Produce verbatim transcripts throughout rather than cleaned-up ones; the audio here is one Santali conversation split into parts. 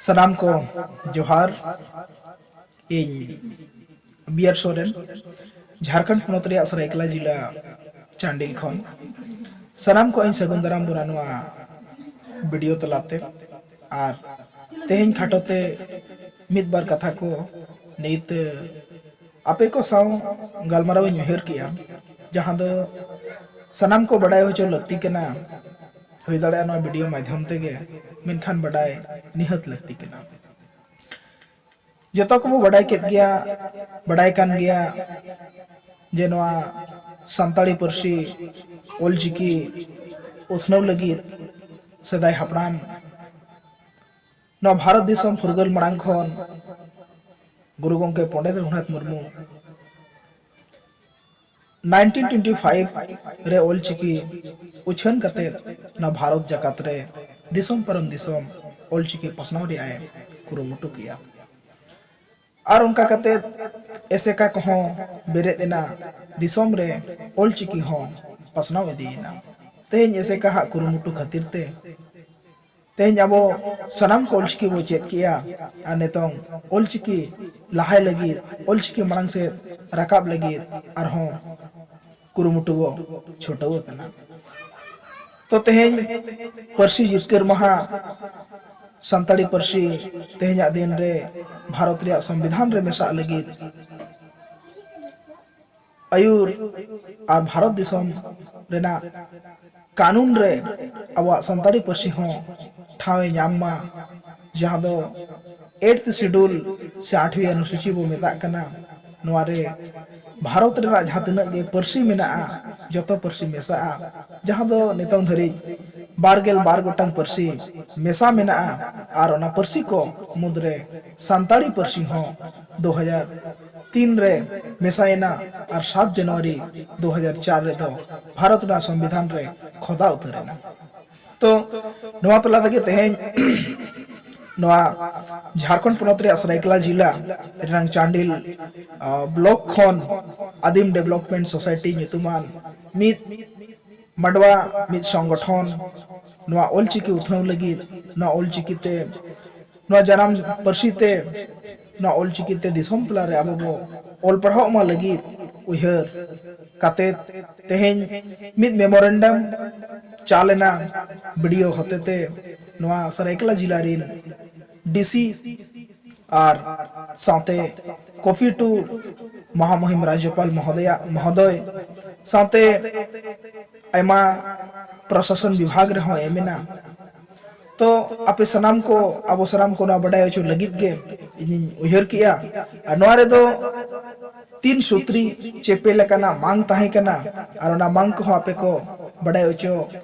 ᱥᱟᱱᱟᱢ ᱠᱚ ᱡᱚᱦᱟᱨ᱾ ᱤᱧ ᱵᱤ ᱟᱨ ᱥᱚᱨᱮᱱ, ᱡᱷᱟᱲᱠᱷᱚᱸᱰ ᱯᱚᱱᱚᱛ ᱨᱮᱭᱟᱜ ᱥᱟᱹᱨᱟᱹᱭᱠᱮᱞᱟ ᱡᱤᱞᱟ ᱪᱟᱱᱰᱤᱞ ᱠᱷᱚᱱ᱾ ᱥᱟᱱᱟᱢ ᱠᱚ ᱤᱧ ᱥᱟᱹᱜᱩᱱ ᱫᱟᱨᱟᱢ ᱵᱚᱱᱟ ᱱᱚᱣᱟ ᱵᱷᱤᱰᱤᱭᱳ ᱛᱟᱞᱟᱛᱮ᱾ ᱟᱨ ᱛᱮᱦᱮᱧ ᱠᱷᱟᱴᱚ ᱛᱮ ᱢᱤᱫ ᱵᱟᱨ ᱠᱟᱛᱷᱟ ᱠᱚ ᱱᱤᱛ ᱟᱯᱮ ᱠᱚ ᱥᱟᱶ ᱜᱟᱞᱢᱟᱨᱟᱣ ᱤᱧ ᱩᱭᱦᱟᱹᱨ ᱠᱮᱜᱼᱟ, ᱡᱟᱦᱟᱸ ᱫᱚ ᱥᱟᱱᱟᱢ ᱠᱚ ᱵᱟᱰᱟᱭ ᱦᱚᱪᱚ ᱞᱟᱹᱠᱛᱤ ᱠᱟᱱᱟ, ᱦᱩᱭ ᱫᱟᱲᱮᱭᱟᱜᱼᱟ ᱱᱚᱣᱟ ᱵᱷᱤᱰᱤᱭᱳ ᱢᱟᱫᱽᱫᱷᱚᱢ ᱛᱮᱜᱮ, ᱢᱮᱱᱠᱷᱟᱱ ᱵᱟᱰᱟᱭ ᱱᱤᱦᱟᱹᱛ ᱞᱟᱹᱠᱛᱤ ᱠᱟᱱᱟ᱾ ᱡᱚᱛᱚ ᱠᱚᱵᱚ ᱵᱟᱰᱟᱭ ᱠᱮᱫ ᱜᱮᱭᱟ, ᱵᱟᱰᱟᱭ ᱠᱟᱱ ᱜᱮᱭᱟ ᱡᱮ ᱱᱚᱣᱟ ᱥᱟᱱᱛᱟᱲᱤ ᱯᱟᱹᱨᱥᱤ, ᱚᱞᱪᱤᱠᱤ ᱩᱛᱱᱟᱹᱣ ᱞᱟᱹᱜᱤᱫ ᱥᱮᱫᱟᱭ ᱦᱟᱯᱲᱟᱢ ᱱᱚᱣᱟ ᱵᱷᱟᱨᱚᱛ ᱫᱤᱥᱚᱢ ᱯᱷᱩᱨᱜᱟᱹᱞ ᱢᱟᱲᱟᱝ ᱠᱷᱚᱱ ᱜᱩᱨᱩ ᱜᱚᱢᱠᱮ Pandit Raghunath Murmu nineteen twenty five ᱨᱮ ᱚᱞᱪᱤᱠᱤ ᱩᱪᱷᱟᱹᱱ ᱠᱟᱛᱮ ᱱᱚᱣᱟ ᱵᱷᱟᱨᱚᱛ ᱡᱟᱠᱟᱛ ᱨᱮ ᱫᱤᱥᱚᱢ ᱯᱟᱨᱚᱢ ᱫᱤᱥᱚᱢ ᱚᱞᱪᱤᱠᱤ ᱯᱟᱥᱱᱟᱣ ᱨᱮᱭᱟᱜ ᱮ ᱠᱩᱨᱩᱢᱩᱴᱩ ᱠᱮᱜᱼᱟ᱾ ᱟᱨ ᱚᱱᱠᱟ ᱠᱟᱛᱮ ᱮᱥᱮᱠᱟ ᱠᱚᱦᱚᱸ ᱵᱮᱨᱮᱫ ᱮᱱᱟ, ᱫᱤᱥᱚᱢ ᱨᱮ ᱚᱞᱪᱤᱠᱤ ᱦᱚᱸ ᱯᱟᱥᱱᱟᱣ ᱤᱫᱤᱭᱮᱱᱟ᱾ ᱛᱮᱦᱮᱧ ᱮᱥᱮᱠᱟ ᱦᱟᱜ ᱠᱩᱨᱩᱢᱩᱴᱩ ᱠᱷᱟᱹᱛᱤᱨ ᱛᱮ ᱛᱮᱦᱮᱧ ᱟᱵᱚ ᱥᱟᱱᱟᱢ ᱠᱚ ᱚᱞᱪᱤᱠᱤ ᱵᱚ ᱪᱮᱫ ᱠᱮᱜᱼᱟ᱾ ᱟᱨ ᱱᱤᱛᱚᱝ ᱚᱞᱪᱤᱠᱤ ᱞᱟᱦᱟᱭ ᱞᱟᱹᱜᱤᱫ, ᱚᱞᱪᱤᱠᱤ ᱢᱟᱲᱟᱝ ᱥᱮᱫ ᱨᱟᱠᱟᱵ ᱞᱟᱹᱜᱤᱫ ᱟᱨᱦᱚᱸ ᱠᱩᱨᱩᱢᱩᱴᱩ ᱵᱚ ᱪᱷᱩᱴᱟᱹᱣ ᱟᱠᱟᱱᱟ᱾ ᱛᱚ ᱛᱮᱦᱮᱧ ᱯᱟᱹᱨᱥᱤ ᱡᱤᱛᱠᱟᱹᱨ ᱢᱟᱦᱟ, ᱥᱟᱱᱛᱟᱲᱤ ᱯᱟᱹᱨᱥᱤ ᱛᱮᱦᱮᱧᱟᱜ ᱫᱤᱱ ᱨᱮ ᱵᱷᱟᱨᱚᱛ ᱨᱮᱭᱟᱜ ᱥᱚᱝᱵᱤᱫᱷᱟᱱ ᱨᱮ ᱢᱮᱥᱟᱜ ᱞᱟᱹᱜᱤᱫ ᱟᱹᱭᱩᱨ ᱟᱨ ᱵᱷᱟᱨᱚᱛ ᱫᱤᱥᱚᱢ ᱨᱮᱱᱟᱜ ᱠᱟᱹᱱᱩᱱ ᱨᱮ ᱟᱵᱚᱣᱟᱜ ᱥᱟᱱᱛᱟᱲᱤ ᱯᱟᱹᱨᱥᱤ ᱦᱚᱸ ᱴᱷᱟᱶ ᱮ ᱧᱟᱢ ᱢᱟ, ᱡᱟᱦᱟᱸ ᱫᱚ ᱮᱭᱤᱴᱛᱷ ᱥᱤᱰᱩᱞ ᱥᱮ ᱟᱴᱷᱣᱤ ᱚᱱᱩᱥᱩᱪᱤ ᱵᱚ ᱢᱮᱛᱟᱜ ᱠᱟᱱᱟ᱾ ᱱᱚᱣᱟ ᱨᱮ ᱵᱷᱟᱨᱚᱛ ᱨᱮᱱᱟᱜ ᱡᱟᱦᱟᱸ ᱛᱤᱱᱟᱹᱜ ᱜᱮ ᱯᱟᱹᱨᱥᱤ ᱢᱮᱱᱟᱜᱼᱟ, ᱡᱚᱛᱚ ᱯᱟᱹᱨᱥᱤ ᱢᱮᱥᱟᱜᱼᱟ, ᱡᱟᱦᱟᱸ ᱫᱚ ᱱᱤᱛᱚᱝ ᱫᱷᱟᱹᱨᱤᱡ ᱵᱟᱨ ᱜᱮᱞ ᱵᱟᱨ ᱜᱚᱴᱟᱝ ᱯᱟᱹᱨᱥᱤ ᱢᱮᱥᱟ ᱢᱮᱱᱟᱜᱼᱟ᱾ ᱟᱨ ᱚᱱᱟ ᱯᱟᱹᱨᱥᱤ ᱠᱚ ᱢᱩᱫᱽᱨᱮ ᱥᱟᱱᱛᱟᱲᱤ ᱯᱟᱹᱨᱥᱤ ᱦᱚᱸ ᱫᱩ ᱦᱟᱡᱟᱨ ᱛᱤᱱ ᱨᱮ ᱢᱮᱥᱟᱭᱮᱱᱟ ᱟᱨ ᱥᱟᱛ ᱡᱟᱱᱩᱣᱟᱨᱤ ᱫᱩ ᱦᱟᱡᱟᱨ ᱪᱟᱨ ᱨᱮᱫᱚ ᱵᱷᱟᱨᱚᱛ ᱨᱮᱱᱟᱜ ᱥᱚᱝᱵᱤᱫᱷᱟᱱ ᱨᱮ ᱠᱷᱚᱫᱟ ᱩᱛᱟᱹᱨ ᱮᱱᱟ᱾ ᱛᱚ ᱱᱚᱣᱟ ᱛᱟᱞᱟ ᱛᱮᱜᱮ ᱛᱮᱦᱮᱧ ᱱᱚᱣᱟ ᱡᱷᱟᱲᱠᱷᱚᱸᱰ ᱯᱚᱱᱚᱛ ᱨᱮᱭᱟᱜ ᱥᱟᱹᱨᱟᱹᱭᱠᱮᱞᱟ ᱡᱤᱞᱟ ᱨᱮᱱᱟᱜ ᱪᱟᱱᱰᱤᱞ, ᱟ, ᱵᱞᱚᱠ ᱠᱷᱚᱱ ᱟᱹᱫᱤᱢ ᱰᱮᱵᱷᱞᱚᱯᱢᱮᱱᱴ ᱥᱳᱥᱟᱭᱴᱤ ᱧᱩᱛᱩᱢᱟᱱ ᱢᱤᱫ ᱢᱟᱰᱣᱟ, ᱢᱤᱫ ᱥᱚᱝᱜᱚᱴᱷᱚᱱ ᱱᱚᱣᱟ ᱚᱞᱪᱤᱠᱤ ᱩᱛᱱᱟᱹᱣ ᱞᱟᱹᱜᱤᱫ, ᱱᱚᱣᱟ ᱚᱞᱪᱤᱠᱤ ᱛᱮ ᱱᱚᱣᱟ ᱡᱟᱱᱟᱢ ᱯᱟᱹᱨᱥᱤ ᱛᱮ, ᱱᱚᱣᱟ ᱚᱞᱪᱤᱠᱤ ᱛᱮ ᱫᱤᱥᱚᱢ ᱛᱟᱞᱟᱨᱮ ᱟᱵᱚ ᱵᱚ ᱚᱞ ᱯᱟᱲᱦᱟᱣᱜ ᱢᱟ ᱞᱟᱹᱜᱤᱫ ᱩᱭᱦᱟᱹᱨ ᱠᱟᱛᱮ ᱛᱮᱦᱮᱧ ᱢᱤᱫ memorandum ᱪᱟᱞ ᱮᱱᱟ ᱵᱤᱰᱤᱳ ᱦᱚᱛᱮᱛᱮ ᱱᱚᱣᱟ ᱥᱟᱹᱨᱟᱹᱭᱠᱮᱞᱟ ᱡᱤᱞᱟ ᱨᱤᱱ ᱰᱤᱥᱤ ᱟᱨ ᱥᱟᱶᱛᱮ copy to ᱢᱟᱦᱟᱢᱩᱦᱤᱢ ᱨᱟᱡᱽᱡᱚᱯᱟᱞ ᱢᱚᱦᱳᱫᱚᱭᱟ, ᱢᱚᱦᱳᱫᱚᱭ ᱥᱟᱶᱛᱮ ᱟᱭᱢᱟ ᱯᱨᱚᱥᱟᱥᱚᱱ ᱵᱤᱵᱷᱟᱜᱽ ᱨᱮᱦᱚᱸ ᱮᱢ ᱮᱱᱟ᱾ ᱛᱚ ᱟᱯᱮ ᱥᱟᱱᱟᱢ ᱠᱚ, ᱟᱵᱚ ᱥᱟᱱᱟᱢ ᱠᱚ ᱱᱚᱣᱟ ᱵᱟᱰᱟᱭ ᱦᱚᱪᱚ ᱞᱟᱹᱜᱤᱫ ᱜᱮ ᱤᱧᱤᱧ ᱩᱭᱦᱟᱹᱨ ᱠᱮᱜᱼᱟ᱾ ᱟᱨ ᱱᱚᱣᱟ ᱨᱮᱫᱚ ᱛᱤᱱ ᱥᱩᱛᱨᱤ ᱪᱮ ᱯᱮ ᱞᱮᱠᱟᱱᱟᱜ ᱢᱟᱝ ᱛᱟᱦᱮᱸ ᱠᱟᱱᱟ, ᱟᱨ ᱚᱱᱟ ᱢᱟᱝ ᱠᱚᱦᱚᱸ ᱟᱯᱮ ᱠᱚ ᱵᱟᱰᱟᱭ ᱦᱚᱪᱚ,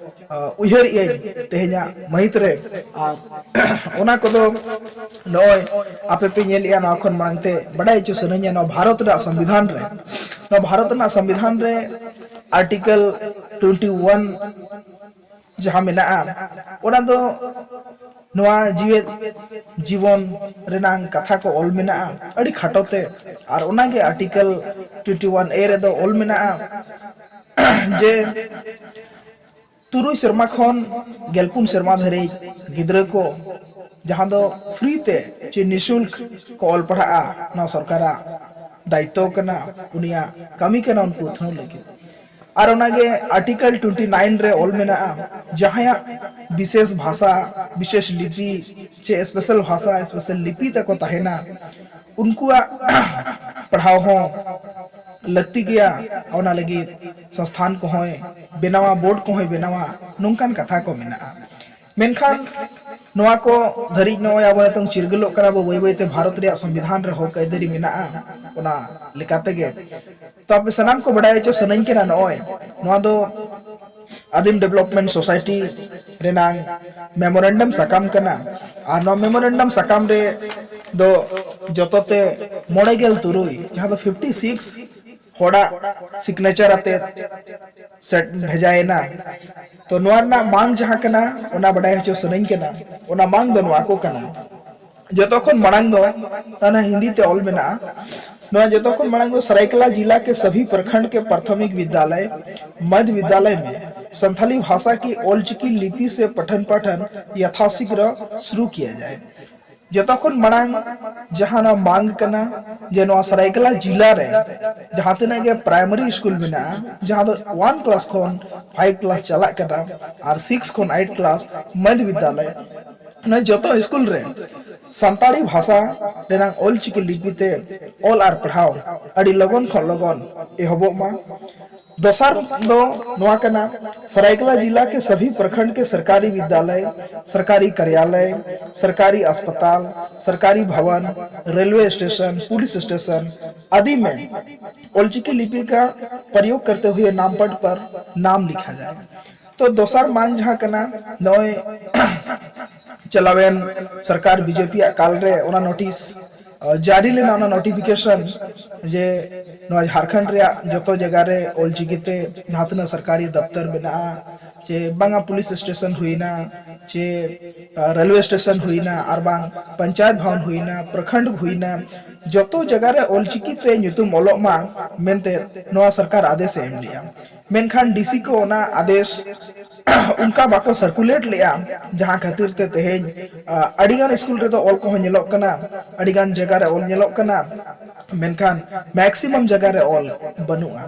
ᱟ, ᱩᱭᱦᱟᱹᱨᱮᱜ ᱟᱹᱧ ᱛᱮᱦᱮᱧᱟᱜ ᱢᱟᱹᱦᱤᱛ ᱨᱮ᱾ ᱟᱨ ᱚᱱᱟ ᱠᱚᱫᱚ ᱱᱚᱜᱼᱚᱭ ᱟᱯᱮ ᱯᱮ ᱧᱮᱞᱮᱜᱼᱟ, ᱱᱚᱣᱟ ᱠᱷᱚᱱ ᱢᱟᱲᱟᱝ ᱛᱮ ᱵᱟᱰᱟᱭ ᱦᱚᱪᱚ ᱥᱟᱱᱟᱧᱟ, ᱱᱚᱣᱟ ᱵᱷᱟᱨᱚᱛ ᱨᱮᱱᱟᱜ ᱥᱚᱝᱵᱤᱫᱷᱟᱱ ᱨᱮ, ᱱᱚᱣᱟ ᱵᱷᱟᱨᱚᱛ ᱨᱮᱱᱟᱜ ᱥᱚᱝᱵᱤᱫᱷᱟᱱ ᱨᱮ ᱟᱨᱴᱤᱠᱮᱞ ᱴᱩᱭᱮᱱᱴᱤ ᱳᱣᱟᱱ ᱡᱟᱦᱟᱸ ᱢᱮᱱᱟᱜᱼᱟ, ᱚᱱᱟ ᱫᱚ ᱱᱚᱣᱟ ᱡᱤᱣᱮᱫ ᱡᱤᱵᱚᱱ ᱨᱮᱱᱟᱝ ᱠᱟᱛᱷᱟ ᱠᱚ ᱚᱞ ᱢᱮᱱᱟᱜᱼᱟ ᱟᱹᱰᱤ ᱠᱷᱟᱴᱚ ᱛᱮ᱾ ᱟᱨ ᱚᱱᱟᱜᱮ ᱟᱨᱴᱤᱠᱮᱞ ᱴᱩᱭᱮᱱᱴᱤ ᱳᱣᱟᱱ ᱮ ᱨᱮᱫᱚ ᱚᱞ ᱢᱮᱱᱟᱜᱼᱟ ᱡᱮ ᱛᱩᱨᱩᱭ ᱥᱮᱨᱢᱟ ᱠᱷᱚᱱ ᱜᱮᱞᱯᱩᱱ ᱥᱮᱨᱢᱟ ᱫᱷᱟᱹᱨᱤᱡ ᱜᱤᱫᱽᱨᱟᱹ ᱠᱚ, ᱡᱟᱦᱟᱸ ᱫᱚ ᱯᱷᱨᱤ ᱛᱮ ᱪᱮ ᱱᱤᱥᱩᱞᱠ ᱠᱚ ᱚᱞ ᱯᱟᱲᱦᱟᱜᱼᱟ, ᱱᱚᱣᱟ ᱥᱚᱨᱠᱟᱨᱟᱜ ᱫᱟᱭᱤᱛᱛᱚ ᱠᱟᱱᱟ, ᱩᱱᱤᱭᱟᱜ ᱠᱟᱹᱢᱤ ᱠᱟᱱᱟ ᱩᱱᱠᱩ ᱩᱛᱷᱱᱟᱹᱣ ᱞᱟᱹᱜᱤᱫ᱾ ᱟᱨ ᱚᱱᱟᱜᱮ ᱟᱨᱴᱤᱠᱮᱞ ᱴᱩᱭᱮᱱᱴᱤ ᱱᱟᱭᱤᱱ ᱨᱮ ᱚᱞ ᱢᱮᱱᱟᱜᱼᱟ, ᱡᱟᱦᱟᱸᱭᱟᱜ ᱵᱤᱥᱮᱥ ᱵᱷᱟᱥᱟ, ᱵᱤᱥᱮᱥ ᱞᱤᱯᱤ ᱪᱮ ᱥᱯᱮᱥᱟᱞ ᱵᱷᱟᱥᱟ, ᱥᱯᱮᱥᱟᱞ ᱞᱤᱯᱤ ᱛᱟᱠᱚ ᱛᱟᱦᱮᱱᱟ, ᱩᱱᱠᱩᱣᱟᱜ ᱯᱟᱲᱦᱟᱣ ᱦᱚᱸ ᱞᱟᱹᱠᱛᱤ ᱜᱮᱭᱟ᱾ ᱚᱱᱟ ᱞᱟᱹᱜᱤᱫ ᱥᱚᱝᱥᱛᱷᱟᱱ ᱠᱚᱦᱚᱸᱭ ᱵᱮᱱᱟᱣᱟ, ᱵᱳᱨᱰ ᱠᱚᱦᱚᱸᱭ ᱵᱮᱱᱟᱣᱟ, ᱱᱚᱝᱠᱟᱱ ᱠᱟᱛᱷᱟ ᱠᱚ ᱢᱮᱱᱟᱜᱼᱟ᱾ ᱢᱮᱱᱠᱷᱟᱱ ᱱᱚᱣᱟ ᱠᱚ ᱫᱷᱟᱹᱨᱤᱡ ᱱᱚᱜᱼᱚᱭ ᱟᱵᱚ ᱱᱤᱛᱚᱝ ᱪᱤᱨᱜᱟᱹᱞᱚᱜ ᱠᱟᱱᱟ ᱵᱚ ᱵᱟᱹᱭ ᱵᱟᱹᱭᱛᱮ, ᱵᱷᱟᱨᱚᱛ ᱨᱮᱭᱟᱜ ᱥᱚᱝᱵᱤᱫᱷᱟᱱ ᱨᱮ ᱦᱚᱠ ᱟᱹᱭᱫᱟᱹᱨᱤ ᱢᱮᱱᱟᱜᱼᱟ, ᱚᱱᱟ ᱞᱮᱠᱟ ᱛᱮᱜᱮ᱾ ᱛᱚ ᱟᱯᱮ ᱥᱟᱱᱟᱢ ᱠᱚ ᱵᱟᱰᱟᱭ ᱦᱚᱪᱚ ᱥᱟᱱᱟᱧ ᱠᱟᱱᱟ, ᱱᱚᱜᱼᱚᱭ ᱱᱚᱣᱟ ᱫᱚ ᱟᱹᱫᱤᱢ ᱰᱮᱵᱷᱞᱚᱯᱢᱮᱱᱴ ᱥᱳᱥᱟᱭᱴᱤ ᱨᱮᱱᱟᱝ ᱢᱮᱢᱳᱨᱮᱱᱰᱟᱢ ᱥᱟᱠᱟᱢ ᱠᱟᱱᱟ᱾ ᱟᱨ ᱱᱚᱣᱟ ᱢᱮᱢᱳᱨᱮᱱᱰᱟᱢ ᱥᱟᱠᱟᱢ ᱨᱮ ᱫᱚ ᱡᱚᱛᱚ ᱛᱮ ᱢᱚᱬᱮ ᱜᱮᱞ ᱛᱩᱨᱩᱭ, ᱡᱟᱦᱟᱸ ᱫᱚ ᱯᱷᱤᱯᱴᱤ ᱥᱤᱠᱥ ᱦᱚᱲᱟᱜ ᱥᱤᱜᱽᱱᱮᱪᱟᱨ ᱟᱛᱮ ᱥᱮ ᱵᱷᱮᱡᱟᱭᱮᱱᱟ᱾ ᱛᱚ ᱱᱚᱣᱟ ᱨᱮᱱᱟᱜ ᱢᱟᱝ ᱡᱟᱦᱟᱸ ᱠᱟᱱᱟ, ᱚᱱᱟ ᱵᱟᱰᱟᱭ ᱦᱚᱪᱚ ᱥᱟᱱᱟᱧ ᱠᱟᱱᱟ᱾ ᱚᱱᱟ ᱢᱟᱝ ᱫᱚ ᱱᱚᱣᱟ ᱠᱚ ᱠᱟᱱᱟ᱾ ᱡᱚᱛᱚ ᱠᱷᱚᱱ ᱢᱟᱲᱟᱝ ᱫᱚ, ᱚᱱᱟ ᱦᱤᱱᱫᱤ ᱛᱮ ᱚᱞ ᱢᱮᱱᱟᱜᱼᱟ, ᱱᱚᱣᱟ ᱡᱚᱛᱚ ᱠᱷᱚᱱ ᱢᱟᱲᱟᱝ ᱫᱚ ᱥᱟᱨᱟᱭᱠᱮᱞᱟ ᱡᱤᱞᱟ ᱠᱮ ᱥᱟᱵᱷᱤ ᱯᱨᱚᱠᱷᱚᱸᱰ ᱠᱮ ᱯᱨᱟᱛᱷᱚᱢᱤᱠ ᱵᱤᱫᱽᱭᱟᱞᱚᱭ, ᱢᱚᱫᱷᱭ ᱵᱤᱫᱽᱭᱟᱞᱚᱭ ᱢᱮ ᱥᱟᱱᱛᱷᱟᱞᱤ ᱵᱷᱟᱥᱟ ᱠᱤ ᱚᱞ ᱪᱤᱠᱤ ᱞᱤᱯᱤ ᱥᱮ ᱯᱚᱴᱷᱚᱱ ᱯᱟᱴᱷᱚᱱ ᱭᱟᱛᱷᱟᱥᱤᱜᱽᱨᱚ ᱥᱩᱨᱩ ᱠᱤᱭᱟ ᱡᱟᱭ᱾ ᱡᱚᱛᱚ ᱠᱷᱚᱱ ᱢᱟᱲᱟᱝ ᱡᱟᱦᱟᱸ ᱱᱚᱣᱟ ᱢᱟᱝ ᱠᱟᱱᱟ, ᱡᱮ ᱱᱚᱣᱟ ᱥᱟᱹᱨᱟᱹᱭᱠᱮᱞᱟ ᱡᱤᱞᱟ ᱨᱮ ᱡᱟᱦᱟᱸ ᱛᱤᱱᱟᱹᱜ ᱜᱮ ᱯᱨᱟᱭᱢᱟᱨᱤ ᱥᱠᱩᱞ ᱢᱮᱱᱟᱜᱼᱟ, ᱡᱟᱦᱟᱸ ᱫᱚ ᱳᱣᱟᱱ ᱠᱞᱟᱥ ᱠᱷᱚᱱ ᱯᱷᱟᱭᱤᱵᱷ ᱠᱞᱟᱥ ᱪᱟᱞᱟᱜ ᱠᱟᱱᱟ ᱟᱨ ᱥᱤᱠᱥ ᱠᱷᱚᱱ ᱮᱭᱤᱴ ᱠᱞᱟᱥ ᱢᱚᱫᱷᱭᱚ ᱵᱤᱫᱽᱫᱟᱞᱚᱭ, ᱱᱚᱣᱟ ᱡᱚᱛᱚ ᱥᱠᱩᱞ ᱨᱮ ᱥᱟᱱᱛᱟᱲᱤ ᱵᱷᱟᱥᱟ ᱨᱮᱱᱟᱜ ᱚᱞᱪᱤᱠᱤ ᱞᱤᱯᱤ ᱛᱮ ᱚᱞ ᱟᱨ ᱯᱟᱲᱦᱟᱣ ᱟᱹᱰᱤ ᱞᱚᱜᱚᱱ ᱠᱷᱚᱱ ᱞᱚᱜᱚᱱ ᱮᱦᱚᱵᱚᱜ ᱢᱟ᱾ ᱫᱚᱥᱟᱨ ᱫᱚ ᱱᱚᱣᱟ ᱠᱟᱱᱟ, ᱥᱟᱹᱨᱟᱹᱭᱠᱮᱞᱟ ᱡᱤᱞᱟ ᱠᱮ ᱥᱟᱵᱷᱤ ᱯᱨᱚᱠᱷᱚᱸᱰ ᱠᱮ ᱥᱚᱨᱠᱟᱨᱤ ᱵᱤᱫᱽᱭᱟᱞᱚᱭ, ᱥᱚᱨᱠᱟᱨᱤ ᱠᱟᱨᱭᱟᱞᱚᱭ, ᱥᱚᱨᱠᱟᱨᱤ ᱟᱥᱯᱟᱛᱟᱞ, ᱥᱚᱨᱠᱟᱨᱤ ᱵᱷᱚᱵᱚᱱ, ᱨᱮᱞᱣᱮ ᱥᱴᱮᱥᱚᱱ, ᱯᱩᱞᱤᱥ ᱥᱴᱮᱥᱚᱱ ᱟᱫᱤ ᱢᱮ ᱚᱞᱪᱤᱠᱤ ᱞᱤᱯᱤ ᱠᱟ ᱯᱨᱚᱭᱳᱜᱽ ᱠᱟᱨᱛᱮ ᱦᱩᱭᱮ ᱱᱟᱢᱯᱟᱴ ᱯᱟᱨ ᱱᱟᱢ ᱞᱤᱠᱷᱟ ᱡᱟᱭᱮ᱾ ᱛᱚ ᱫᱚᱥᱟᱨ ᱢᱟᱝ ᱡᱟᱦᱟᱸ ᱠᱟᱱᱟ, ᱱᱚᱜᱼᱚᱭ ᱪᱟᱞᱟᱣᱮᱱ ᱥᱚᱨᱠᱟᱨ ᱵᱤᱡᱮᱯᱤ ᱟᱜ ᱠᱟᱞ ᱨᱮ ᱚᱱᱟ ᱱᱳᱴᱤᱥ ᱡᱟᱹᱨᱤ ᱞᱮᱱᱟ, ᱚᱱᱟ ᱱᱳᱴᱤᱯᱷᱤᱠᱮᱥᱚᱱ ᱡᱮ ᱱᱚᱣᱟ ᱡᱷᱟᱲᱠᱷᱚᱸᱰ ᱨᱮᱭᱟᱜ ᱡᱚᱛᱚ ᱡᱟᱭᱜᱟ ᱨᱮ ᱚᱞᱪᱤᱠᱤ ᱛᱮ ᱡᱟᱦᱟᱸ ᱛᱤᱱᱟᱹᱜ ᱥᱚᱨᱠᱟᱨᱤ ᱫᱚᱯᱛᱚᱨ ᱢᱮᱱᱟᱜᱼᱟ, ᱪᱮ ᱵᱟᱝᱟ ᱯᱩᱞᱤᱥ ᱥᱴᱮᱥᱚᱱ ᱦᱩᱭᱱᱟ, ᱪᱮ ᱨᱮᱞᱣᱮ ᱥᱴᱮᱥᱚᱱ ᱦᱩᱭᱱᱟ, ᱟᱨ ᱵᱟᱝ ᱯᱚᱧᱪᱟᱭᱮᱛ ᱵᱷᱚᱵᱚᱱ ᱦᱩᱭᱱᱟ, ᱯᱨᱚᱠᱷᱚᱸᱰ ᱦᱩᱭᱱᱟ, ᱡᱚᱛᱚ ᱡᱟᱭᱜᱟ ᱨᱮ ᱚᱞᱪᱤᱠᱤ ᱛᱮ ᱧᱩᱛᱩᱢ ᱚᱞᱚᱜ ᱢᱟ ᱢᱮᱱᱛᱮ ᱱᱚᱣᱟ ᱥᱚᱨᱠᱟᱨ ᱟᱫᱮᱥ ᱮ ᱮᱢ ᱞᱮᱜᱼᱟ᱾ ᱢᱮᱱᱠᱷᱟᱱ ᱰᱤᱥᱤ ᱠᱚ ᱚᱱᱟ ᱟᱫᱮᱥ ᱚᱱᱠᱟ ᱵᱟᱠᱚ ᱥᱟᱨᱠᱩᱞᱮᱴ ᱞᱮᱜᱼᱟ, ᱡᱟᱦᱟᱸ ᱠᱷᱟᱹᱛᱤᱨ ᱛᱮ ᱛᱮᱦᱮᱧ ᱟᱹᱰᱤᱜᱟᱱ ᱥᱠᱩᱞ ᱨᱮᱫᱚ ᱚᱞ ᱠᱚᱦᱚᱸ ᱧᱮᱞᱚᱜ ᱠᱟᱱᱟ, ᱟᱹᱰᱤᱜᱟᱱ ᱡᱟᱭᱜᱟ ᱨᱮ ᱚᱞ ᱧᱮᱞᱚᱜ ᱠᱟᱱᱟ, ᱢᱮᱱᱠᱷᱟᱱ ᱢᱮᱠᱥᱤᱢᱟᱢ ᱡᱟᱭᱜᱟ ᱨᱮ ᱚᱞ ᱵᱟᱹᱱᱩᱜᱼᱟ᱾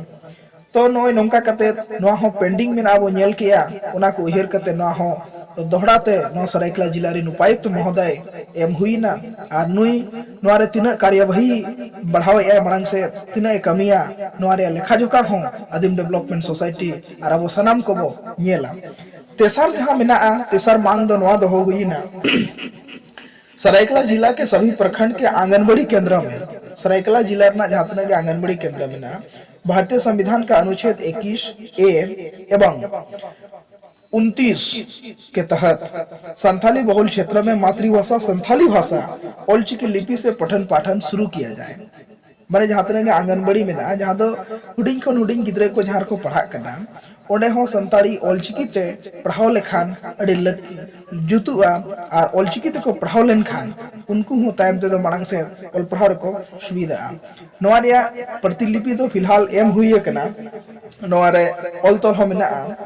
ᱛᱚ ᱱᱚᱜᱼᱚᱭ ᱱᱚᱝᱠᱟ ᱠᱟᱛᱮ ᱱᱚᱣᱟ ᱦᱚᱸ ᱯᱮᱱᱰᱤᱝ ᱢᱮᱱᱟᱜᱼᱟ, ᱵᱚ ᱧᱮᱞ ᱠᱮᱜᱼᱟ, ᱚᱱᱟ ᱠᱚ ᱩᱭᱦᱟᱹᱨ ᱠᱟᱛᱮ ᱱᱚᱣᱟ ᱦᱚᱸ ᱫᱚᱦᱲᱟ ᱛᱮ ᱱᱚᱣᱟ ᱥᱟᱹᱨᱟᱹᱭᱠᱮᱞᱟ ᱡᱤᱞᱟ ᱨᱮᱱ ᱩᱯᱟᱭᱩᱠᱛ ᱢᱚᱦᱳᱫᱚᱭ ᱮᱢ ᱦᱩᱭᱱᱟ᱾ ᱟᱨ ᱱᱩᱭ ᱱᱚᱣᱟ ᱨᱮ ᱛᱤᱱᱟᱹᱜ ᱠᱟᱨᱭᱟᱵᱟᱦᱤ ᱵᱟᱲᱦᱟᱣᱮᱫᱼᱟᱭ ᱢᱟᱲᱟᱝ ᱥᱮᱫ, ᱛᱤᱱᱟᱹᱜ ᱮ ᱠᱟᱹᱢᱤᱭᱟ, ᱱᱚᱣᱟ ᱨᱮᱭᱟᱜ ᱞᱮᱠᱷᱟ ᱡᱚᱠᱷᱟ ᱦᱚᱸ ᱟᱹᱫᱤᱢ ᱰᱮᱵᱷᱞᱚᱯᱢᱮᱱᱴ ᱥᱳᱥᱟᱭᱴᱤ ᱟᱨ ᱟᱵᱚ ᱥᱟᱱᱟᱢ ᱠᱚᱵᱚ ᱧᱮᱞᱟ᱾ ᱛᱮᱥᱟᱨ ᱡᱟᱦᱟᱸ ᱢᱮᱱᱟᱜᱼᱟ, ᱛᱮᱥᱟᱨ ᱢᱟᱝ ᱫᱚ ᱱᱚᱣᱟ ᱫᱚᱦᱚ ᱦᱩᱭᱱᱟ, ᱥᱟᱹᱨᱟᱹᱭᱠᱮᱞᱟ ᱡᱤᱞᱟ ᱠᱮ ᱥᱟᱵᱷᱤ ᱯᱨᱚᱠᱷᱚᱸᱰ ᱠᱮ ᱟᱸᱜᱟᱱᱵᱟᱲᱤ ᱠᱮᱱᱫᱨᱚ ᱢᱮ, ᱥᱟᱹᱨᱟᱹᱭᱠᱮᱞᱟ ᱡᱤᱞᱟ ᱨᱮᱱᱟᱜ ᱡᱟᱦᱟᱸ ᱛᱤᱱᱟᱹᱜ ᱜᱮ ᱟᱸᱜᱟᱱᱵᱟᱲᱤ ᱠᱮᱱᱫᱨᱚ ᱢᱮᱱᱟᱜᱼᱟ, ᱵᱷᱟᱨᱚᱛᱤᱭᱚ ᱥᱚᱝᱵᱤᱫᱷᱟᱱ ᱠᱟ ᱚᱱᱩᱪᱷᱮᱫ ᱮᱠᱤᱥ ᱮ ᱮᱵᱚᱝ ᱩᱱᱛᱤᱥ ᱠᱮ ᱛᱟᱦᱟᱛ ᱥᱟᱱᱛᱷᱟᱞᱤ ᱵᱚᱦᱩᱞ ᱠᱷᱮᱛᱨᱚ ᱢᱮ ᱢᱟᱛᱨᱤᱵᱷᱟᱥᱟ ᱥᱟᱱᱛᱷᱟᱞᱤ ᱵᱷᱟᱥᱟ ᱚᱞᱪᱤᱠᱤ ᱞᱤᱯᱤ ᱥᱮ ᱯᱚᱴᱷᱚᱱ ᱯᱟᱴᱷᱚᱱ ᱥᱩᱨᱩ ᱠᱤᱭᱟ ᱡᱟᱭ᱾ ᱢᱟᱱᱮ ᱡᱟᱦᱟᱸ ᱛᱤᱱᱟᱹᱜ ᱜᱮ ᱟᱸᱜᱟᱱᱵᱟᱲᱤ ᱢᱮᱱᱟᱜᱼᱟ, ᱡᱟᱦᱟᱸ ᱫᱚ ᱦᱩᱰᱤᱧ ᱠᱷᱚᱱ ᱦᱩᱰᱤᱧ ᱜᱤᱫᱽᱨᱟᱹ ᱠᱚ ᱡᱟᱦᱟᱸ ᱨᱮᱠᱚ ᱯᱟᱲᱦᱟᱜ ᱠᱟᱱᱟ, ᱚᱸᱰᱮ ᱦᱚᱸ ᱥᱟᱱᱛᱟᱲᱤ ᱚᱞᱪᱤᱠᱤ ᱛᱮ ᱯᱟᱲᱦᱟᱣ ᱞᱮᱠᱷᱟᱱ ᱟᱹᱰᱤ ᱞᱟᱹᱠ-, ᱡᱩᱛᱩᱜᱼᱟ᱾ ᱟᱨ ᱚᱞᱪᱤᱠᱤ ᱛᱮᱠᱚ ᱯᱟᱲᱦᱟᱣ ᱞᱮᱱᱠᱷᱟᱱ ᱩᱱᱠᱩ ᱦᱚᱸ ᱛᱟᱭᱚᱢ ᱛᱮᱫᱚ ᱢᱟᱲᱟᱝ ᱥᱮᱫ ᱚᱞ ᱯᱟᱲᱦᱟᱣ ᱨᱮᱠᱚ ᱥᱩᱵᱤᱫᱷᱟᱜᱼᱟ᱾ ᱱᱚᱣᱟ ᱨᱮᱭᱟᱜ ᱯᱨᱚᱛᱤᱞᱤᱯᱤ ᱫᱚ ᱯᱷᱤᱞᱦᱟᱞ ᱮᱢ ᱦᱩᱭ ᱟᱠᱟᱱᱟ, ᱱᱚᱣᱟ ᱨᱮ ᱚᱞ ᱛᱚᱞ ᱦᱚᱸ ᱢᱮᱱᱟᱜᱼᱟ᱾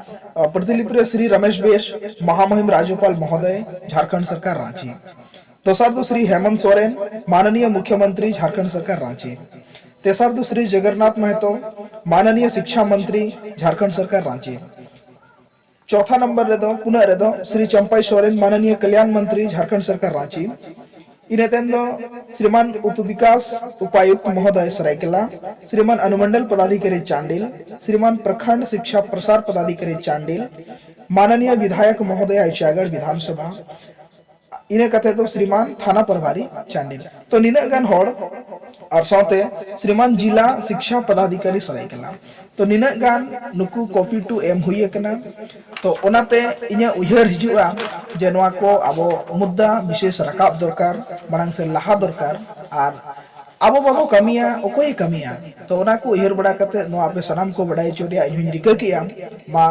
ᱯᱨᱚᱛᱤᱞᱤᱯᱤ ᱨᱮ ᱥᱨᱤ ᱨᱚᱢᱮᱥ ᱵᱮᱥ, ᱢᱚᱦᱟᱢᱚᱦᱤᱢ ᱨᱟᱡᱽᱜᱳᱯᱟᱞ ᱢᱚᱦᱳᱫᱚᱭ, ᱡᱷᱟᱲᱠᱷᱚᱸᱰ ᱥᱚᱨᱠᱟᱨ, ᱨᱟᱸᱪᱤ᱾ ᱫᱚᱥᱟᱨ ᱫᱚ ᱥᱨᱤ ᱦᱮᱢᱚᱱᱛ ᱥᱚᱨᱮᱱ, ᱢᱟᱱᱚᱱᱤᱭᱚ ᱢᱩᱠᱷᱭᱚᱢᱚᱱᱛᱨᱤ, ᱡᱷᱟᱨᱠᱷᱚᱸᱰ ᱥᱚᱨᱠᱟᱨ, ᱨᱟᱸᱪᱤ᱾ ᱛᱮᱥᱟᱨ ᱫᱚ ᱥᱨᱤ ᱡᱚᱜᱚᱱᱱᱟᱛᱷ ᱢᱟᱦᱟᱛᱚ, ᱢᱟᱱᱚᱱᱤᱭᱚ ᱥᱤᱠᱪᱷᱟ ᱢᱚᱱᱛᱨᱤ, ᱡᱷᱟᱨᱠᱷᱚᱸᱰ ᱥᱚᱨᱠᱟᱨ, ᱨᱟᱸᱪᱤ᱾ ᱪᱚᱛᱷᱟ ᱱᱚᱢᱵᱚᱨ ᱨᱮᱫᱚ, ᱯᱩᱱᱟᱹᱜ ᱨᱮᱫᱚ, ᱥᱨᱤ ᱪᱟᱢᱯᱟᱭ ᱥᱚᱨᱮᱱ, ᱢᱟᱱᱚᱱᱤᱭᱚ ᱠᱟᱞᱭᱟᱱ ᱢᱚᱱᱛᱨᱤ, ᱡᱷᱟᱨᱠᱷᱚᱸᱰ ᱥᱚᱨᱠᱟᱨ, ᱨᱟᱸᱪᱤ᱾ ᱤᱱᱟᱹ ᱛᱟᱭᱚᱢ ᱫᱚ ᱥᱨᱤᱢᱟᱱ ᱩᱯᱚᱵᱤᱠᱟᱥ ᱩᱯᱟᱭᱩᱠᱛ ᱢᱚᱦᱳᱫᱚᱭ, ᱥᱚᱨᱟᱭᱠᱮᱞᱟ, ᱥᱨᱤᱢᱟᱱ ᱚᱱᱩᱢᱚᱱᱰᱚᱞ ᱯᱚᱫᱟᱫᱷᱤᱠᱟᱨᱤ, ᱪᱟᱱᱰᱤᱞ, ᱥᱨᱤᱢᱟᱱ ᱯᱨᱚᱠᱷᱚᱸᱰ ᱥᱤᱠᱪᱷᱟ ᱯᱨᱚᱥᱟᱨ ᱯᱚᱫᱟᱫᱷᱤᱠᱟᱨᱤ, ᱪᱟᱱᱰᱤᱞ, ᱢᱟᱱᱚᱱᱤᱭᱚ ᱵᱤᱫᱷᱟᱭᱚᱠ ᱢᱚᱦᱳᱫᱚᱭ, ᱡᱟᱭᱜᱟᱲ ᱵᱤᱫᱷᱟᱱ ᱥᱚᱵᱷᱟ, ᱤᱱᱟᱹ ᱠᱟᱛᱮ ᱫᱚ ᱥᱨᱤᱢᱟᱱ ᱛᱷᱟᱱᱟ ᱯᱨᱚᱵᱷᱟᱨᱤ, ᱪᱟᱱᱰᱤᱞ᱾ ᱛᱚ ᱱᱤᱱᱟᱹᱜ ᱜᱟᱱ ᱦᱚᱲ ᱟᱨ ᱥᱟᱶᱛᱮ ᱥᱨᱤᱢᱟᱱ ᱡᱤᱞᱟ ᱥᱤᱠᱪᱷᱟ ᱯᱚᱫᱟᱫᱷᱤᱠᱟᱨᱤ, ᱥᱚᱨᱟᱭᱠᱮᱞᱟ᱾ ᱛᱚ ᱱᱤᱱᱟᱹᱜ ᱜᱟᱱ ᱱᱩᱠᱩ ᱠᱚᱯᱤ ᱴᱩ ᱮᱢ ᱦᱩᱭ ᱟᱠᱟᱱᱟ᱾ ᱛᱚ ᱚᱱᱟᱛᱮ ᱤᱧᱟᱹᱜ ᱩᱭᱦᱟᱹᱨ ᱦᱤᱡᱩᱜᱼᱟ ᱡᱮ ᱱᱚᱣᱟ ᱠᱚ ᱟᱵᱚ ᱢᱩᱫᱽᱫᱟ ᱵᱤᱥᱮᱥ ᱨᱟᱠᱟᱵ ᱫᱚᱨᱠᱟᱨ, ᱢᱟᱲᱟᱝ ᱥᱮᱫ ᱞᱟᱦᱟ ᱫᱚᱨᱠᱟᱨ᱾ ᱟᱨ ᱟᱵᱚ ᱵᱟᱵᱚ ᱠᱟᱹᱢᱤᱭᱟ, ᱚᱠᱚᱭᱮ ᱠᱟᱹᱢᱤᱭᱟ? ᱛᱚ ᱚᱱᱟ ᱠᱚ ᱩᱭᱦᱟᱹᱨ ᱵᱟᱲᱟ ᱠᱟᱛᱮ ᱱᱚᱣᱟ ᱟᱯᱮ ᱥᱟᱱᱟᱢ ᱠᱚ ᱵᱟᱰᱟᱭ ᱦᱚᱪᱚ ᱨᱮᱭᱟᱜ ᱤᱧ ᱦᱚᱧ ᱨᱤᱠᱟᱹ ᱠᱮᱜᱼᱟ᱾ ᱢᱟ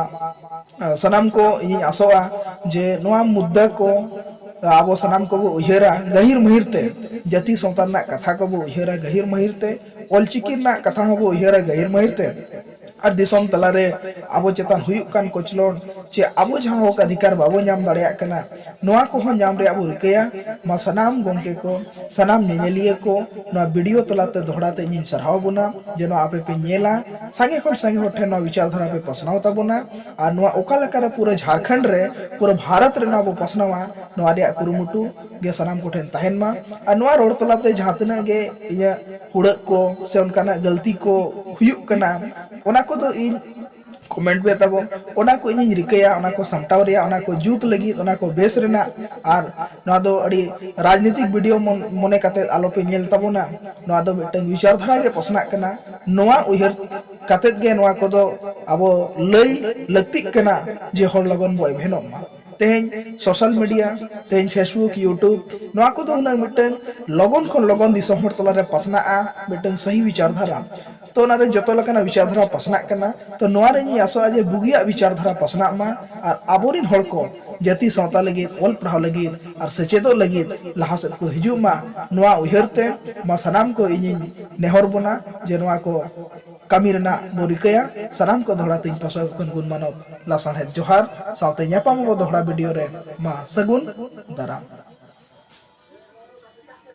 ᱥᱟᱱᱟᱢ ᱠᱚ ᱤᱧᱤᱧ ᱟᱥᱚᱜᱼᱟ ᱡᱮ ᱱᱚᱣᱟ ᱢᱩᱫᱽᱫᱟ ᱠᱚ ᱟᱵᱚ ᱥᱟᱱᱟᱢ ᱠᱚᱵᱚ ᱩᱭᱦᱟᱹᱨᱟ ᱜᱟᱹᱦᱤᱨ ᱢᱟᱹᱦᱤᱨ ᱛᱮ, ᱡᱟᱹᱛᱤ ᱥᱟᱶᱛᱟ ᱨᱮᱱᱟᱜ ᱠᱟᱛᱷᱟ ᱠᱚᱵᱚ ᱩᱭᱦᱟᱹᱨᱟ ᱜᱟᱹᱦᱤᱨ ᱢᱟᱹᱦᱤᱨ ᱛᱮ, ᱚᱞᱪᱤᱠᱤ ᱨᱮᱱᱟᱜ ᱠᱟᱛᱷᱟ ᱦᱚᱸᱵᱚ ᱩᱭᱦᱟᱹᱨᱟ ᱜᱟᱹᱦᱤᱨ ᱢᱟᱹᱦᱤᱨ ᱛᱮ, ᱟᱨ ᱫᱤᱥᱚᱢ ᱛᱟᱞᱟᱨᱮ ᱟᱵᱚ ᱪᱮᱛᱟᱱ ᱦᱩᱭᱩᱜ ᱠᱟᱱ ᱠᱚᱪᱞᱚᱱ ᱪᱮ ᱟᱵᱚ ᱡᱟᱦᱟᱸ ᱦᱚᱠ ᱚᱫᱷᱤᱠᱟᱨ ᱵᱟᱵᱚ ᱧᱟᱢ ᱫᱟᱲᱮᱭᱟᱜ ᱠᱟᱱᱟ, ᱱᱚᱣᱟ ᱠᱚᱦᱚᱸ ᱧᱟᱢ ᱨᱮᱭᱟᱜ ᱵᱚ ᱨᱤᱠᱟᱹᱭᱟ᱾ ᱢᱟ ᱥᱟᱱᱟᱢ ᱜᱚᱢᱠᱮ ᱠᱚ, ᱥᱟᱱᱟᱢ ᱧᱮᱧᱮᱞᱤᱭᱟᱹ ᱠᱚ, ᱱᱚᱣᱟ ᱵᱷᱤᱰᱤᱭᱳ ᱛᱟᱞᱟᱛᱮ ᱫᱚᱦᱲᱟ ᱛᱮ ᱤᱧᱤᱧ ᱥᱟᱨᱦᱟᱣ ᱵᱚᱱᱟ ᱡᱮ ᱱᱚᱣᱟ ᱟᱯᱮ ᱯᱮ ᱧᱮᱞᱟ, ᱥᱟᱸᱜᱮ ᱠᱷᱚᱱ ᱥᱟᱸᱜᱮ ᱦᱚᱲ ᱴᱷᱮᱱ ᱱᱚᱣᱟ ᱵᱤᱪᱟᱨ ᱫᱷᱟᱨᱟ ᱯᱮ ᱯᱟᱥᱱᱟᱣ ᱛᱟᱵᱚᱱᱟ᱾ ᱟᱨ ᱱᱚᱣᱟ ᱚᱠᱟ ᱞᱮᱠᱟᱨᱮ ᱯᱩᱨᱟᱹ ᱡᱷᱟᱲᱠᱷᱚᱸᱰ ᱨᱮ, ᱯᱩᱨᱟᱹ ᱵᱷᱟᱨᱚᱛ ᱨᱮ ᱱᱚᱣᱟ ᱵᱚ ᱯᱟᱥᱱᱟᱣᱟ, ᱱᱚᱣᱟ ᱨᱮᱭᱟᱜ ᱠᱩᱨᱩᱢᱩᱴᱩ ᱜᱮ ᱥᱟᱱᱟᱢ ᱠᱚᱴᱷᱮᱱ ᱛᱟᱦᱮᱱ ᱢᱟ᱾ ᱟᱨ ᱱᱚᱣᱟ ᱨᱚᱲ ᱛᱟᱞᱟᱛᱮ ᱡᱟᱦᱟᱸ ᱛᱤᱱᱟᱹᱜ ᱜᱮ ᱤᱧᱟᱹᱜ ᱦᱩᱲᱟᱹᱜ ᱠᱚ ᱥᱮ ᱚᱱᱠᱟᱱᱟᱜ ᱜᱟᱹᱞᱛᱤ ᱠᱚ ᱦᱩᱭᱩᱜ ᱠᱟᱱᱟ, ᱚᱱᱟ ᱠᱚᱫᱚ ᱤᱧ ᱠᱚᱢᱮᱱᱴ ᱯᱮ ᱛᱟᱵᱚ, ᱚᱱᱟ ᱠᱚ ᱤᱧᱤᱧ ᱨᱤᱠᱟᱹᱭᱟ, ᱚᱱᱟ ᱠᱚ ᱥᱟᱢᱴᱟᱣ ᱨᱮᱭᱟᱜ, ᱚᱱᱟ ᱠᱚ ᱡᱩᱛ ᱞᱟᱹᱜᱤᱫ, ᱚᱱᱟ ᱠᱚ ᱵᱮᱥ ᱨᱮᱱᱟᱜ᱾ ᱟᱨ ᱱᱚᱣᱟ ᱫᱚ ᱟᱹᱰᱤ ᱨᱟᱡᱽᱱᱤᱛᱤᱠ ᱵᱷᱤᱰᱤᱭᱳ ᱢᱚᱱ-, ᱢᱚᱱᱮ ᱠᱟᱛᱮ ᱟᱞᱚᱯᱮ ᱧᱮᱞ ᱛᱟᱵᱚᱱᱟ᱾ ᱱᱚᱣᱟ ᱫᱚ ᱢᱤᱫᱴᱟᱝ ᱵᱤᱪᱟᱨ ᱫᱷᱟᱨᱟ ᱜᱮ ᱯᱟᱥᱱᱟᱜ ᱠᱟᱱᱟ᱾ ᱱᱚᱣᱟ ᱩᱭᱦᱟᱹᱨ ᱠᱟᱛᱮ ᱜᱮ ᱱᱚᱣᱟ ᱠᱚᱫᱚ ᱟᱵᱚ ᱞᱟᱹᱭ ᱞᱟᱹᱠᱛᱤᱜ ᱠᱟᱱᱟ ᱡᱮ ᱦᱚᱲ ᱞᱚᱜᱚᱱ ᱵᱚ ᱮᱵᱷᱮᱱᱚᱜ ᱢᱟ᱾ ᱛᱮᱦᱮᱧ ᱥᱳᱥᱟᱞ ᱢᱤᱰᱤᱭᱟ, ᱛᱮᱦᱮᱧ ᱯᱷᱮᱥᱵᱩᱠ, ᱭᱩᱴᱩᱵᱽ, ᱱᱚᱣᱟ ᱠᱚᱫᱚ ᱦᱩᱱᱟᱹᱝ ᱢᱤᱫᱴᱟᱝ ᱞᱚᱜᱚᱱ ᱠᱷᱚᱱ ᱞᱚᱜᱚᱱ ᱫᱤᱥᱚᱢ ᱦᱚᱲ ᱛᱟᱞᱟᱨᱮ ᱯᱟᱥᱱᱟᱜᱼᱟ, ᱢᱤᱫᱴᱟᱝ ᱥᱟᱹᱦᱤ ᱵᱤᱪᱟᱨ ᱫᱷᱟᱨᱟ᱾ ᱛᱚ ᱚᱱᱟᱨᱮ ᱡᱚᱛᱚ ᱞᱮᱠᱟᱱᱟᱜ ᱵᱤᱪᱟᱨ ᱫᱷᱟᱨᱟ ᱯᱟᱥᱱᱟᱜ ᱠᱟᱱᱟ᱾ ᱛᱚ ᱱᱚᱣᱟ ᱨᱮ ᱤᱧᱤᱧ ᱟᱥᱚᱜᱼᱟ ᱡᱮ ᱵᱩᱜᱤᱭᱟᱜ ᱵᱤᱪᱟᱨ ᱫᱷᱟᱨᱟ ᱯᱟᱥᱱᱟᱜ ᱢᱟ, ᱟᱨ ᱟᱵᱚᱨᱤᱱ ᱦᱚᱲ ᱠᱚ ᱡᱟᱹᱛᱤ ᱥᱟᱶᱛᱟ ᱞᱟᱹᱜᱤᱫ, ᱚᱞ ᱯᱟᱲᱦᱟᱣ ᱞᱟᱹᱜᱤᱫ ᱟᱨ ᱥᱮᱪᱮᱫᱚᱜ ᱞᱟᱹᱜᱤᱫ ᱞᱟᱦᱟ ᱥᱮᱫ ᱠᱚ ᱦᱤᱡᱩᱜ ᱢᱟ᱾ ᱱᱚᱣᱟ ᱩᱭᱦᱟᱹᱨ ᱛᱮ ᱢᱟ ᱥᱟᱱᱟᱢ ᱠᱚ ᱤᱧᱤᱧ ᱱᱮᱦᱚᱨ ᱵᱚᱱᱟ ᱡᱮ ᱱᱚᱣᱟ ᱠᱚ ᱠᱟᱹᱢᱤ ᱨᱮᱱᱟᱜ ᱵᱚ ᱨᱤᱠᱟᱹᱭᱟ᱾ ᱥᱟᱱᱟᱢ ᱠᱚ ᱫᱚᱦᱲᱟ ᱛᱮᱧ ᱯᱟᱥᱟᱣ ᱠᱷᱚᱱ ᱜᱩᱱ ᱢᱟᱱᱚᱛ ᱞᱟᱥᱟᱲᱦᱮᱫ ᱡᱚᱦᱟᱨ, ᱥᱟᱶᱛᱮ ᱧᱟᱯᱟᱢ ᱟᱵᱚ ᱫᱚᱦᱲᱟ ᱵᱷᱤᱰᱤᱭᱳ ᱨᱮ᱾ ᱢᱟ ᱥᱟᱹᱜᱩᱱ ᱫᱟᱨᱟᱢ᱾